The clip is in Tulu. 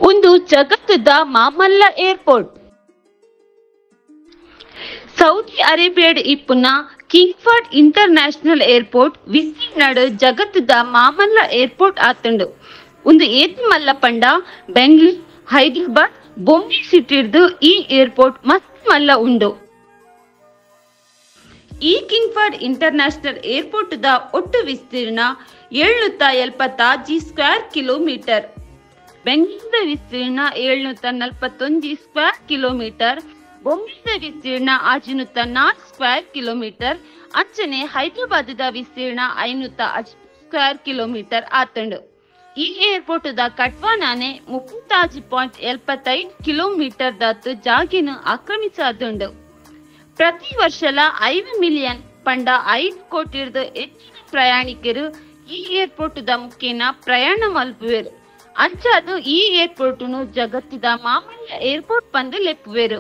ಉಂದು ಜಗತ್ತುದ ಮಾಮಲ್ಲ ಏರ್ಪೋರ್ಟ್. ಸೌದಿ ಅರೇಬಿಯಾಡ್ ಇಪ್ಪುನ ಕಿಂಗ್ ಫಹದ್ ಇಂಟರ್ ನ್ಯಾಷನಲ್ ಏರ್ಪೋರ್ಟ್ ವಿಸ್ತೀರ್ಣಡ್ ಜಗತ್ತುದ ಮಾಮಲ್ಲ ಏರ್ಪೋರ್ಟ್ ಆತುಂಡು. ಉಂದು ಏತ್ ಮಲ್ಲ ಪಂಡ ಬೆಂಗ್ಳೂರು, ಹೈದರಾಬಾದ್, ಬೊಂಬೆ ಸಿಟಿರ್ದ್ ಈ ಏರ್ಪೋರ್ಟ್ ಮಸ್ತ್ ಮಲ್ಲ ಉಂಡು. ಈ ಕಿಂಗ್ ಫಹದ್ ಇಂಟರ್ ನ್ಯಾಷನಲ್ ಏರ್ಪೋರ್ಟ್ ದ ಒಟ್ಟು ವಿಸ್ತೀರ್ಣ 776 ಸ್ಕ್ವೇರ್ ಕಿಲೋಮೀಟರ್. ಬೆಂಗಳೂರದ ವಿಸ್ತೀರ್ಣ 741 ಸ್ಕ್ವೇರ್ ಕಿಲೋಮೀಟರ್, ಬೊಂಬೆದ ವಿಸ್ತೀರ್ಣ 604 ಸ್ಕ್ವೇರ್ ಕಿಲೋಮೀಟರ್ ಅಂಚನೆ ಹೈದರಾಬಾದ್ ದ ವಿಸ್ತೀರ್ಣ 505 ಸ್ಕ್ವೇರ್ ಕಿಲೋಮೀಟರ್ ಆತುಂಡು. ಈ ಏರ್ಪೋರ್ಟ್ ದ ಕಟ್ವಾನಾನೆ 36.75 ಕಿಲೋಮೀಟರ್ ದಾತ್ ಜಾಗೆನ್ ಆಕ್ರಮಿಸಾದುಂಡು. ಪ್ರತಿ ವರ್ಷಲ 5 ಮಿಲಿಯನ್ ಪಂಡ 5 ಕೋಟಿರ್ದ್ ಎಚ್ಚಿನ ಪ್ರಯಾಣಿಕೆರು ಈ ಏರ್ಪೋರ್ಟ್ ದ ಮುಖೇನ ಪ್ರಯಾಣ ಮಲ್ಪುವೆರ್. ಅಂಚಾದ್ ಈ ಏರ್ಪೋರ್ಟ್ ನು ಜಗತ್ತುದ ಮಾಮಲ್ಲ ಏರ್ಪೋರ್ಟ್ ಪಂದ್ ಲೆಪ್ಪುವೆರ್.